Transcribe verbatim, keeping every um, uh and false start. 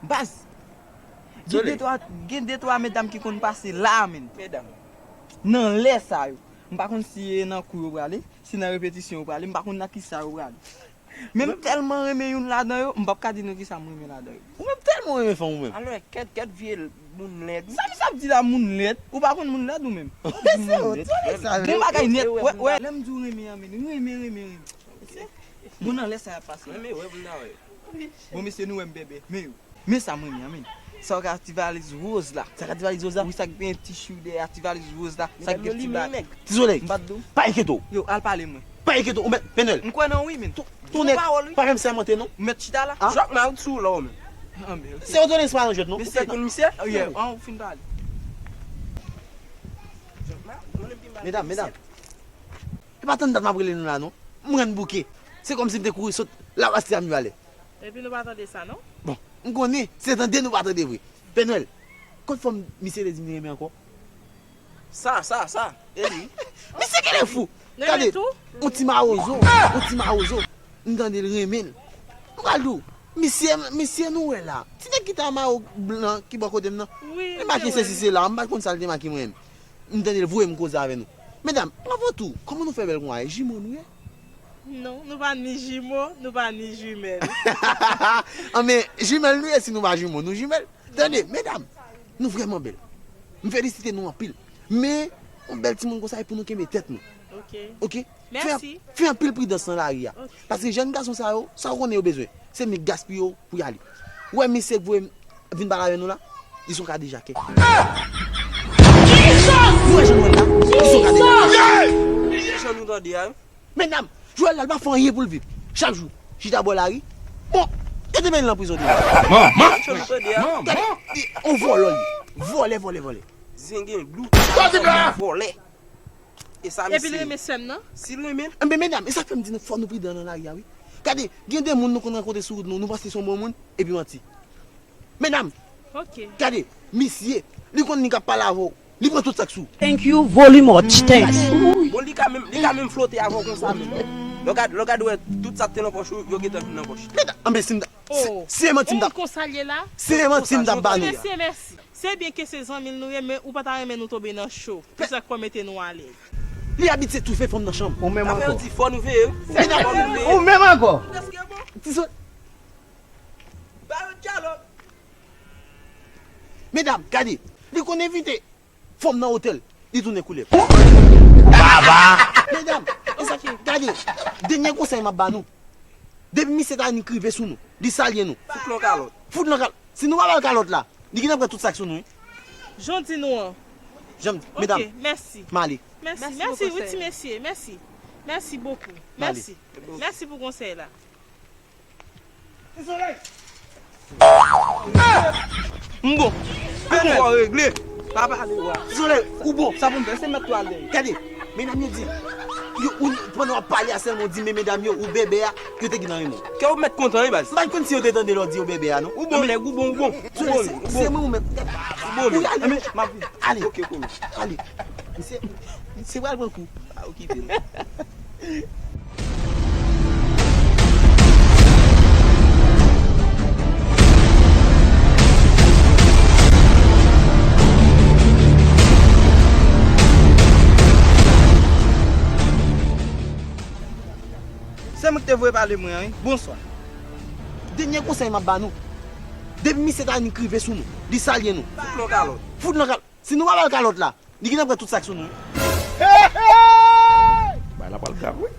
Baz, gen de twa, gen de twa medam ki konn pase la, menm. Medam. Nan lè sa yo. M pa konn si e nan kou yo prale, si nan repetisyon yo prale, m pa konn nan kisa yo prale. Men m tèlman renmen youn ladan yo, m p ap ka di nou kisa m renmen ladan yo. Ou menm tèlman renmen fanm ou menm. Alò, kèt, kèt vye moun lèd. Sa misye ap di la, moun lèd? Ou pa konn moun lèd ou menm? Ou di moun lèd. Gen bagay nèt. Wè, wè. Lè m di w renmen an, men renmen, renmen, renmen. Bon, nan lè sa y ap pase. Renmen, wè, pou m ta wè. Bon, mesye, nou wè m bèbè. Men yo. Men sa m renmen an, men. Sa w ka ti valiz woz la. Sa ka ti valiz woz la? Wi, sa k gen ti chou dèyè a, ti valiz woz la. Sa k gen ti ba. Ti solèy. M pa t di w. Pa enkyete w. Yo, al pale mwen. Pa enkyete w. Ou mèt, Penèl. M kwè nan wi, men. Tou, tounen. Pa fè m sèmante, non. Ou mèt chita la. Ah. Jòk ma ou sou la, ou men. Ah, men, ok. Se yo tounen, se pa nan jwèt, non. Mesye, konn misye? Oh, yeah, an fin pale. Medam, medam. E pa tann dat m ap rele nou la, non. M rann bouke. Se kòmsi m te kouri sot Lapastè a m yo alè. Epi nou pa tande sa, non? Bon, m konnen, se tande nou pa tande vre. Pè Nwèl, kot fanm misye te di m li renmen ankò? Sa, sa, sa, e li. Misye genlè fou. Gade, yon ti mawozo, yon ti mawozo. M tande l renmen l. M pral di w, misye, misye nou wè la. Ti nèg ki ta mawo blan ki bò kote m nan. Li make sesi sela, m pa t konn sa l te make mwen menm. M tande l voye m koze avè nou. Medam, avan tou, kòman nou fè bèl konsa? E jimo nou ye? Non, nou pa ni jimo, nou pa ni jimèl. Anben, jimèl nou ye si nou pa jimo, nou jimèl. Tande, medam, nou vrèman bèl. M felisite nou anpil. Men, yon bèl timoun konsa, e pou nou kenbe tèt nou. Ok. Ok? Mèsi. Fè, fè anpil pridans nan lari a. Ok. Paske jèn gason sa yo, sa w konnen yo bezwen. Se men gaspiye w pou y ale. Ou wè misye k voye m vin pale avè nou la? Li se yon kadejakè. Ou wè jan nou wè l la? Li se yon kadejakè. Jan nou tande a, wi. Medam, Joel la, l pa fè anyen pou l viv. Chak jou, chita bò lari. Bon, yo te mete l nan prizon deja. Manman! Jan nou tande a. Gade, li, on vòlò li. Vòlè, vòlè, vòlè. Zengen, blouti, vòlè. E sa misye. Epi l renmen sè m nan? Si l renmen l. Enben, medam, e sa k fè m di nou fò nou pridan nan lari a, wi. Gade, gen de moun nou konn rankontre sou wout nou, nou panse se yon bon moun, epi manti. Medam, gade, misye, li konn li k ap pale avè w, li pran tout sa k sou ou. Thank you very much, thanks. Bon, li ka menm, li ka menm flote avè w konsa menm. Lè w gade, lè w gade wè tout sa k te nan pòch ou, yo gentan vin nan pòch. Medam, enben, si m ta, si, si e manti m ta, si e manti m ta ba nou. Mesye, mèsi. Se byen ke se zanmi l nou ye, men ou pa ta renmen nou tonbe nan cho. Pou sa k fè w mete nou alèz. Li abitye toufe fanm nan chanm. Ou menm ankò. Afè yo di fò nou veye. Fò nou veye. Ou menm ankò. Ti so-, ba yo dyalòg. Medam, gade. Li konn envite fanm nan otèl. Li tounen koulèv. Baba! Medam, e sa, gade. Dènye konsèy m ap ba nou. Depi misye ta annik rive sou nou, li salye nou. Fout l yon kalòt. Fout l yon kalòt. Si nou pa ba l kalòt la, li gentan pran tout sa k sou nou, wi. Jan w di nou an. Jan m di, medam. Ok, mèsi. M ale. Mèsi, mèsi, wi, ti mesye, mèsi. Mèsi bokou. M ale. Mèsi. Mèsi pou konsèy la. M bon. Pou w regle. Pa pale wa. Ti Solèy, ou bon. Sa pou m fè, se mèt yo al dèyè. Gade, medam yo di, yo, ou, pandan w ap pale a sèlman, ou di, men medam yo, ou bèbè a, yo te gentan renmen w. Kè w mèt kontan, wi, baz. M pa t konn si yo te tande lè w di yo bèbè a, non. Ou bon, nèg, ou bon, ou bon. Ou bon, se, ou bon. Se mwen ou mèt. Ou bon, ou ale. Enben, m ap vin. Ale. Ok, kolo. Ale. Misye, misye pral pran kou. A, okipe l. Se mwen ki te voye pale mwen an, wi. Bonswa. Dènye konsèy m ap ba nou. Depi misye ta annik rive sou nou, li salye nou. Fout l yon kalòt. Fout l yon kalòt. Si nou pa ba l kalòt la, li gentan pran tout sa k sou nou. Bagay la pral grav, wi.